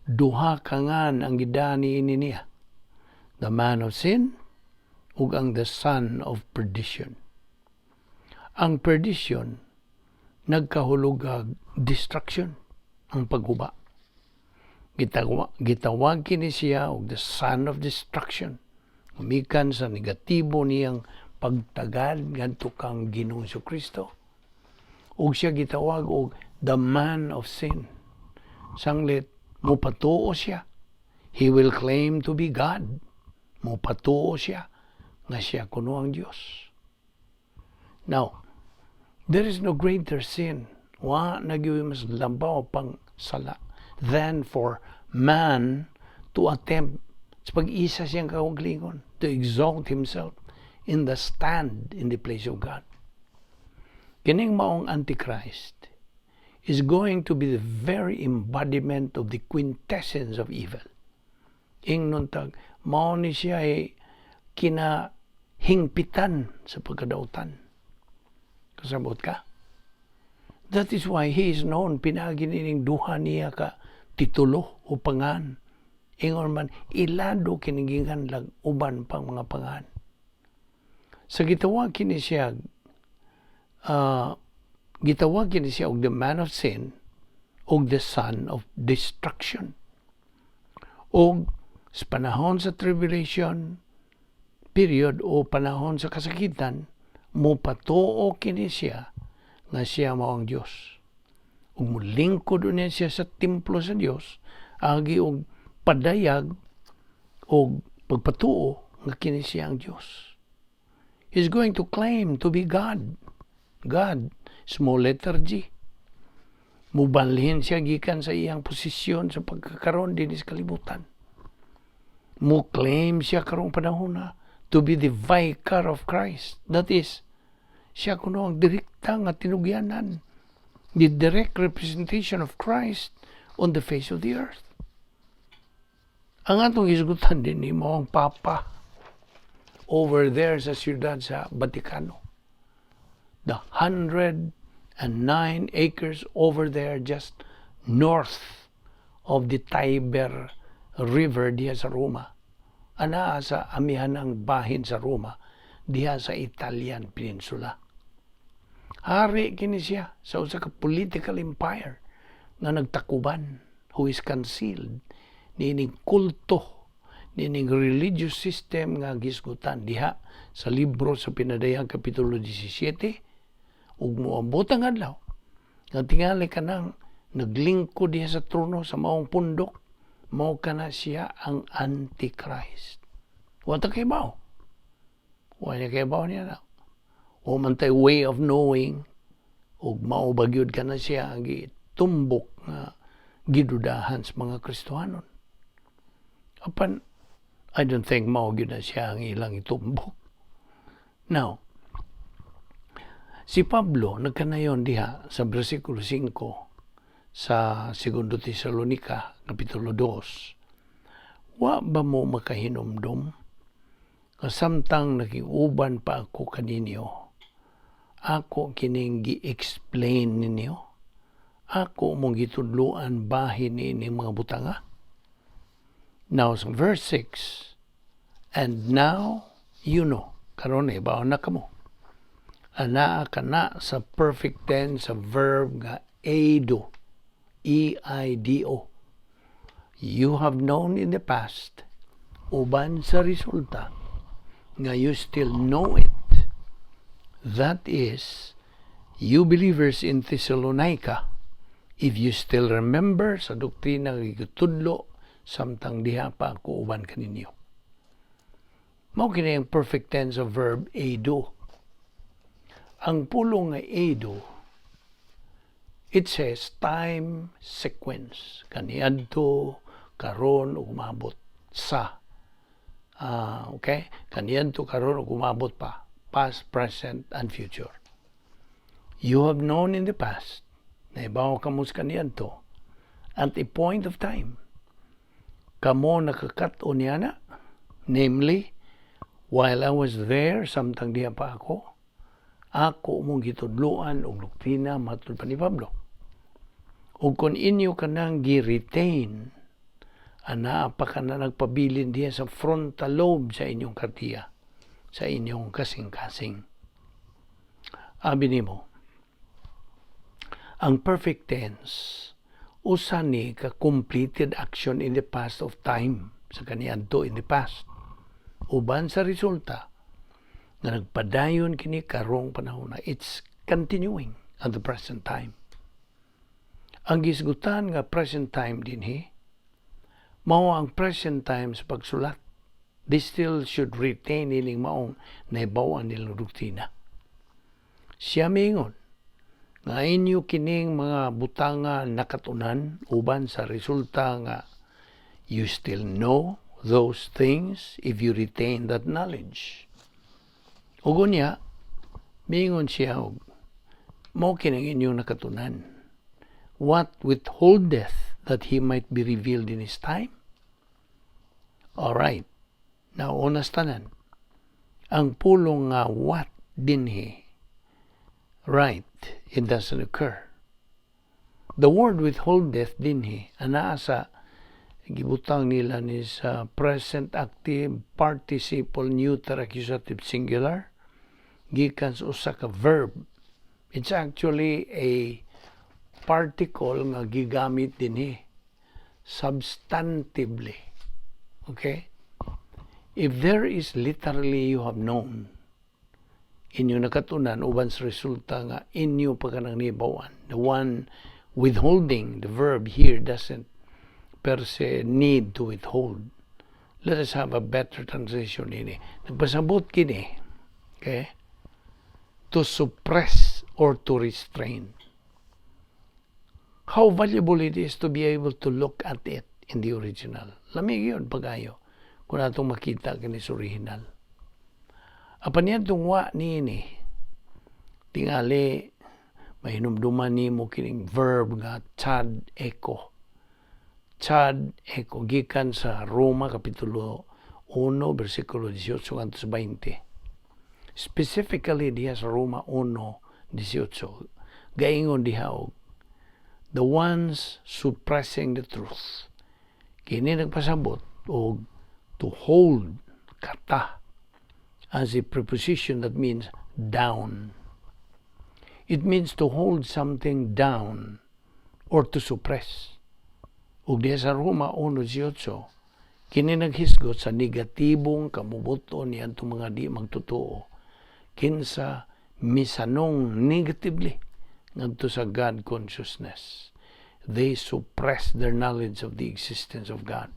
A: duha ka ngan ang gidani ini niya. The man of sin ug ang the son of perdition. Ang perdition nagkahulugag destruction, ang pagguba. Gitawag kini siya og the son of destruction. Gumikan sa negatibo niyang pagtagad ngadto kang Ginoong Kristo. Ug siya gitawag og the man of sin. Sanglit mupatuo siya. He will claim to be God. Mupatuo siya nga siya kuno ang Dios. Now, there is no greater sin. Wa na gyud mas labaw pang sala than for man to attempt sa pag-isa siyang kaugalingon, to exalt himself in the stand in the place of God. Kining maong Antichrist is going to be the very embodiment of the quintessence of evil. Ingnon tag, mao ni siya ay kinahingpitan sa pagkadautan. Kasabot ka? That is why he is known, pinaagi nining duha niya ka titulo o pangan. Ingon man, ilado kining ginganlag uban pang mga pangan. Sa gitawag kini siya, gitawag kini siya og the man of sin og the son of destruction. Og sa panahon sa tribulation period o panahon sa kasakitan, mupatuo kini siya nga siya mao ang Dios. Ug mulingkod unya siya sa templo sa Dios, agi og padayag og pagpatuo nga kini siya ang Dios. He's going to claim to be God. God, small letter G. Mubalhin siya gikan sa iyang posisyon sa pagkakaroon din sa kalibutan. Mo claim siya karong panahon na to be the vicar of Christ. That is, siya kuno ang direkta nga tinugyanan. The direct representation of Christ on the face of the earth. Ang atong hisgutan din ni mao ang Papa over there sa siyudad sa Vaticano. The 109 acres over there just north of the Tiber River diha sa Roma. Anaa sa amihanang bahin sa Roma diha sa Italian Peninsula. Hari kini siya sa usa ka political empire nga nagtakuban, who is concealed niining kulto, niining religious system nga gisgutan diha sa libro sa Pinadayag Kapitulo 17. Ug moabot ang adlaw nga tingali kanang naglingkod diha sa trono sa maong pundok, mao kana siya ang Antichrist. Wa ta kay baw, wa niya kay baw niya na o man tay way of knowing ug mao ba gyud kana siya ang gitumbok nga gidudahan sa mga Kristohanon. Apan I don't think mao gyud na siya ang ilang itumbok. Now, si Pablo nagkanayon diha sa bersikulo 5 sa 2 Tesalonica kapitulo 2. Wa ba mo makahinumdom nga samtang nakiuban pa ako kaninyo, ako kining gi-explain ninyo? Ako mong gitudloan bahin ini mga butanga. Now, sa verse 6, and now you know, karon eh, na kamo, Anaa kana sa perfect tense sa verb nga eido. eido. You have known in the past, uban sa resulta nga you still know it. That is, you believers in Thessalonica, if you still remember sa doktrina nga gitudlo samtang diha pa ako uban kaninyo. Mao kini ang perfect tense of verb eido. Ang pulong nga eido, it says time sequence. Kaniadto, karon ug umabot sa. Okay? Kaniadto, karon ug umabot pa. Past, present, and future. You have known in the past, nahibaw kamo sa kaniadto, at a point of time, kamo nakakat-on niana, namely, while I was there, samtang diha pa ako, ako mong gitudloan og doktrina matud pa ni Pablo. Ug kung inyo kanang gi-retain, anaa pa kana nagpabilin diha sa frontal lobe sa inyong kartiya, sa inyong kasing-kasing. Abi nimo, ang perfect tense, usa ni ka completed action in the past of time, sa kaniadto in the past. Uban sa resulta, nga nagpadayon kini karong panahon na, it's continuing at the present time. Ang gisgutan nga present time dinhi, mao ang present time sa pagsulat. They still should retain ining maong nahibaw-an nilang doktrina. Siya miingon nga inyo kining mga butanga nakatunan uban sa resulta nga you still know those things if you retain that knowledge. Ug unya, miingon siya og mao kining inyong nakatunan. What withholdeth that he might be revealed in his time? All right. Now, unas tanan. Ang pulong nga "what" dinhi, right, it doesn't occur. The word "withholdeth" dinhi, anaa sa gibutang nila ni sa present active participle neuter accusative singular gikan sa usa ka verb. It's actually a particle nga gigamit dinhi substantively. Okay? If there is literally "you have known," inyo nakatunan uban sa resulta nga inyo pa kanang nahibaw-an. The one withholding, the verb here doesn't per se need to withhold. Let us have a better translation ini. Nagpasabot kini, okay? To suppress or to restrain. How valuable it is to be able to look at it in the original. Lami gyud pag-ayo kung atong makita kini sa original. Apan niadtong "wa" niini, tingali mahinumduman nimo kining verb nga chad echo. Chad echo gikan sa Roma kapitulo 1 bersikulo 18 ngadto sa 20. Specifically diha sa Roma 1:18 gaingon diha og the ones suppressing the truth. Kini nagpasabot og to hold, kata, as a preposition that means down. It means to hold something down or to suppress. Ug diha sa Roma 1:18, kini naghisgot sa negatibong kamubuto niadtong mga di magtotoo kinsa misanong negatively ngadto sa God consciousness. They suppress their knowledge of the existence of God.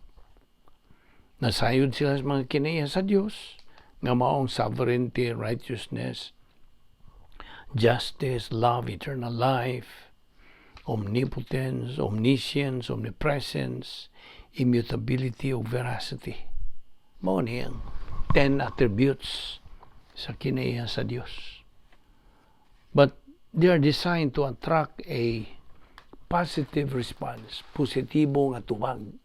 A: Nasayod sila sa mga kinaiya sa Dios nga maong sovereignty, righteousness, justice, love, eternal life, omnipotence, omniscience, omnipresence, immutability, ug veracity. Mao ni ang 10 attributes sa kinaiya sa Dios. But they are designed to attract a positive response, positibo nga tubag,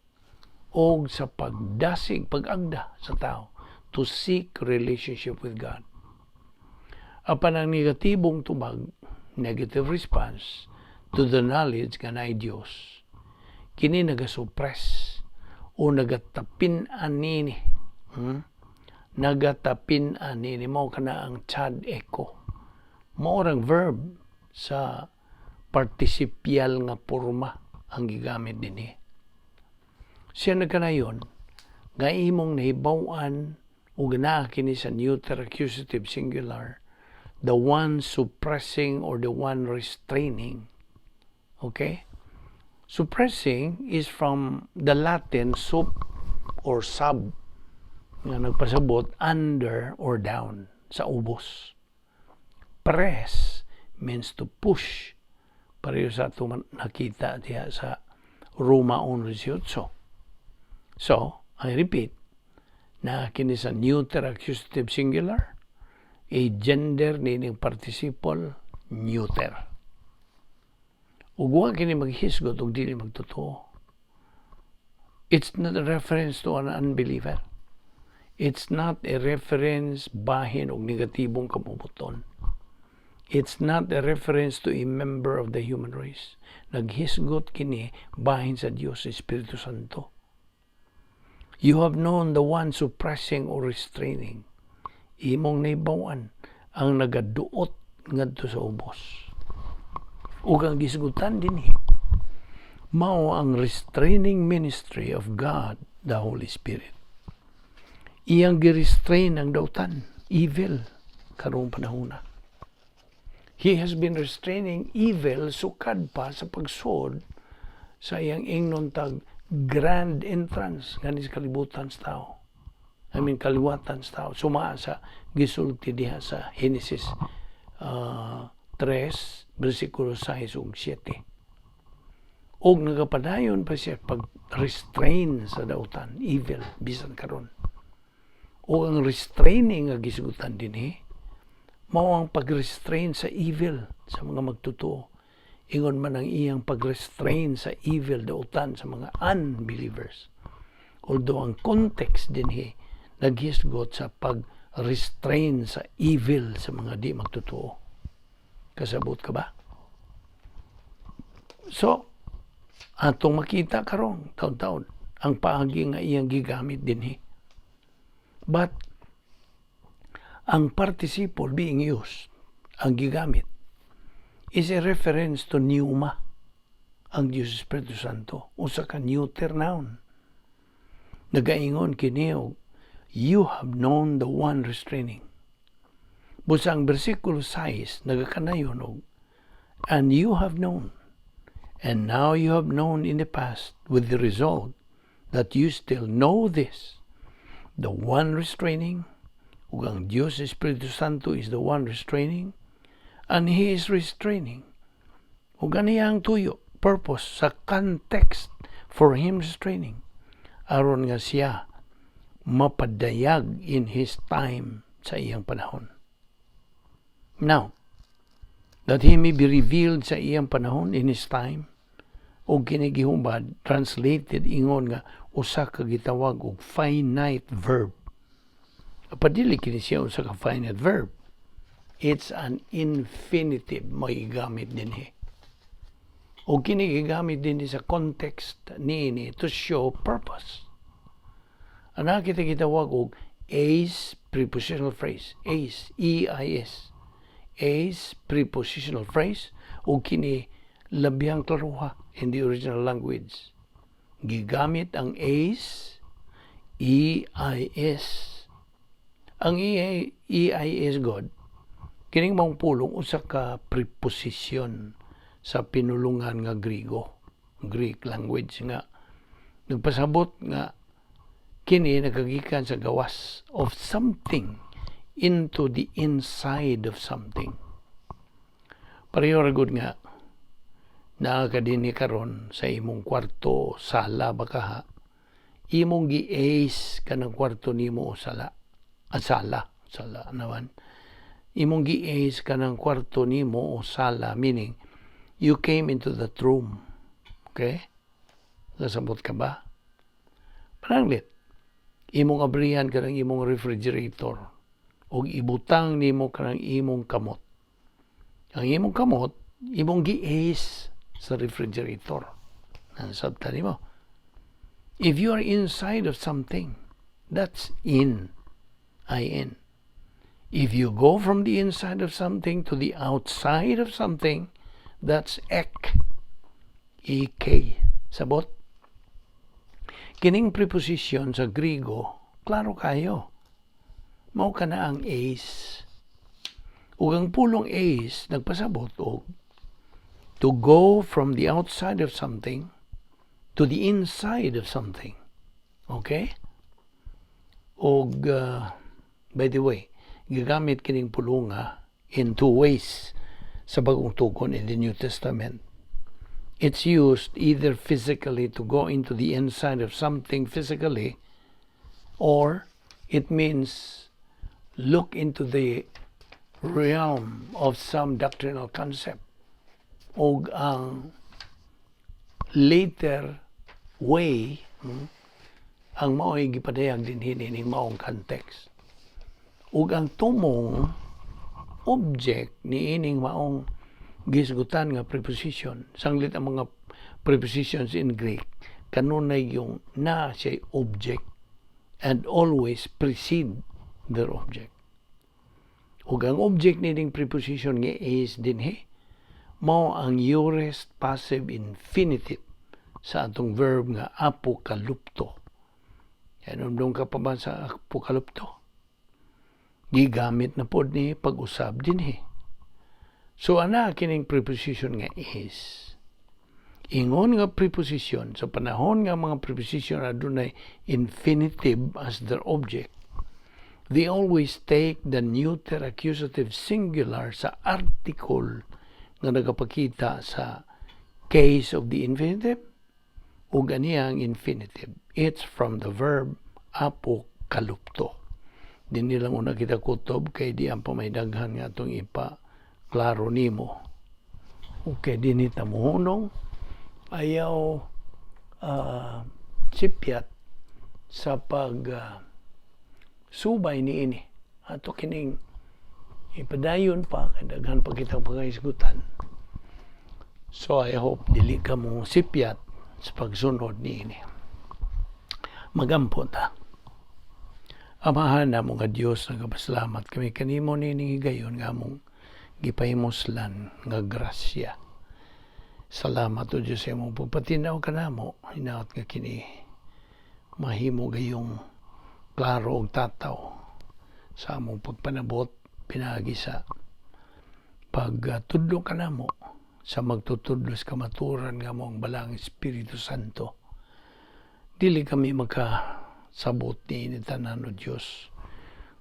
A: o sa pagdasig, pag-agda sa tao to seek relationship with God. Apan ang negatibong tubag, negative response to the knowledge nga naay Dios, kini nagasuppress o nagatapin anini. Nagatapin anini, mao kana ang chad echo. Mao rang verb sa participial nga porma ang gigamit dinhi. Siya nagkanayon nga imong nahibaw-an ug naa kini sa neuter accusative singular, the one suppressing or the one restraining. Okay? Suppressing is from the Latin "sup" or "sub" nga nagpasabot under or down, sa ubos. Press means to push. Pareho sa ato nakita diha sa Roma 1:18. So, I repeat, na kini sa neuter accusative singular, a gender nining participle neuter. Ug wa kini maghisgot og dili magtotoo. It's not a reference to an unbeliever. It's not a reference bahin og negatibong kabubut-on. It's not a reference to a member of the human race. Naghisgot kini bahin sa Dios Espiritu Santo. You have known the one suppressing or restraining. Imong nahibaw-an ang nagaduot ngadto sa ubos. Ug ang gisgutan dinhi mao ang restraining ministry of God the Holy Spirit. Iyang gi-restrain ang dautan, evil, karong panahona. He has been restraining evil sukad pa sa pagsud sa iyang ingnon tag grand entrance ngani sa kalibutan sa tao. I mean, kaliwatan sa tao. Suma sa gisulti diha sa Genesis 3, versikulo 6 ug 7. Og nagapadayon pa siya pag-restrain sa dautan, evil, bisan karon. O ang restraining nga gisgutan dinhi, mao ang pag-restrain sa evil sa mga magtotoo. Ingon man ang iyang pag-restrain sa evil, dautan, sa mga unbelievers. Although ang context dinhi naghisgot sa pag-restrain sa evil sa mga di magtotoo. Kasabot ka ba? So, atong makita karon taon-taon ang paagi nga iyang gigamit dinhi. But ang participle being used, ang gigamit, is a reference to pneuma, ang Diyos Espiritu Santo, usa ka neuter noun. Nagaingon kini og you have known the one restraining. Busa ang versikulo 6 nagakanayon og and you have known, and now you have known in the past, with the result that you still know this, the one restraining, ug ang Diyos Espiritu Santo is the one restraining, and He is restraining. Ug aniya ang tuyo, purpose sa context for Him restraining, aron nga siya mapadayag in His time, sa iyang panahon. Now, that He may be revealed sa iyang panahon, in His time, og kini gihubad, translated ingon nga usa ka gitawag og finite verb. Padili kini siya usa ka finite verb. It's an infinitive may gamit dinhi. O kini gigamit dinhi sa context niini to show purpose. Ana kita gitawag og eis prepositional phrase. Eis, eis. Eis prepositional phrase, o kini labihang klaruha in the original language. Gigamit ang eis, eis. Ang eis god, kining maong pulong usa ka preposition sa pinulungan nga Griego, Greek language, nga nagpasabot nga kini nagagikan sa gawas of something, into the inside of something. Pareho ra gud nga naa ka dinhi karon sa imong kwarto, sala ba kaha, imong gi-eis kanang kwarto nimo o sala. Ah, sala, sala naman. Imong gi-eis kanang kwarto nimo o sala, meaning you came into that room. Okay? Nasabot ka ba? Pananglit, imong abrihan kanang imong refrigerator ug ibutang nimo kanang imong kamot. Ang imong kamot, imong gi-eis sa refrigerator. Nasabtan nimo? If you are inside of something, that's in. IN. If you go from the inside of something to the outside of something, that's ek. E-K. Sabot? Kining preposition sa Grigo, klaro kayo. Mao kana ang eis. Ug ang pulong eis nagpasabot og to go from the outside of something to the inside of something. Okay? Og by the way, gigamit kining pulunga in two ways sa Bagong Tugon, in the New Testament. It's used either physically, to go into the inside of something physically, or it means look into the realm of some doctrinal concept. Og ang later way, ang mao'y gipadayag dinhi ning maong context. Ug ang tumong object niining maong gisgutan nga preposition, sanglit ang mga prepositions in Greek kanunay yung na siya object and always precede their object. Ug ang object nining preposition nga eis dinhi mao ang aorist passive infinitive sa atong verb nga apokalupto. Kahinumdom ka pa ba sa apokalupto? Gigamit na pod ni pag-usab dinhi. So ana kining preposition nga eis. Ingon nga preposition, sa panahon nga mga preposition adunay infinitive as their object, they always take the neuter accusative singular sa article nga nagapakita sa case of the infinitive, ug ani ang infinitive. It's from the verb apokalupto. Dinhi lang una kita kutob kay di ang pamadaghan nga atong ipa klaro nimo. Okay, dinhi ta mohunong. Ayaw sipyat sa pag subay niini. Ato kining ipadayon pa kay daghan pa kitang panghisgutan. So I hope dili ka mo sipyat sa pagsunod niini. Magampo ta. Amahan namo nga Dios, nagapasalamat kami kanimo nining higayon nga among gipahimuslan nga grasya. Salamat o Diyos sa imong pagpatinaw kanamo. Hinaot nga kini mahimo gayong klaro og tataw sa among pagpanabot pinaagi sa pagtudlo kanamo sa magtutudlo sa kamaturan nga mao ang Balaang Espiritu Santo. Dili kami makasabot ni tanan, o Diyos,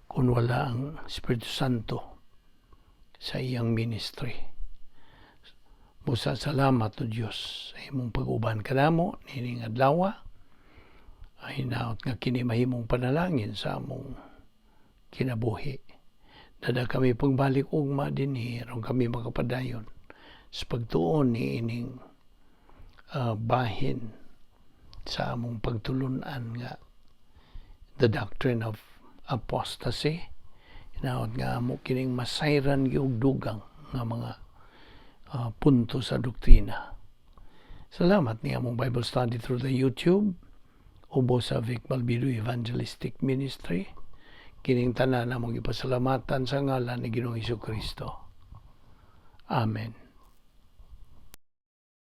A: kung wala ang Espiritu Santo sa iyang ministry. Busa salamat o Diyos sa imong pag-uban kanamo nining adlaw. Ay hinaot nga kini mahimong panalangin sa among kinabuhi. Dada kami pagbalik ugma dinhi aron kami makapadayon sa pagtuon ni ining bahin sa among pagtulunan nga the doctrine of apostasy. Hinaot nga amo kining masayran gyud dugang nga mga punto sa doktrina. Salamat ni among Bible study through the YouTube ubo sa Vic Balbido Evangelistic Ministry. Kining tanan among ipasalamatan sa ngalan ni Ginoong Kristo. Amen.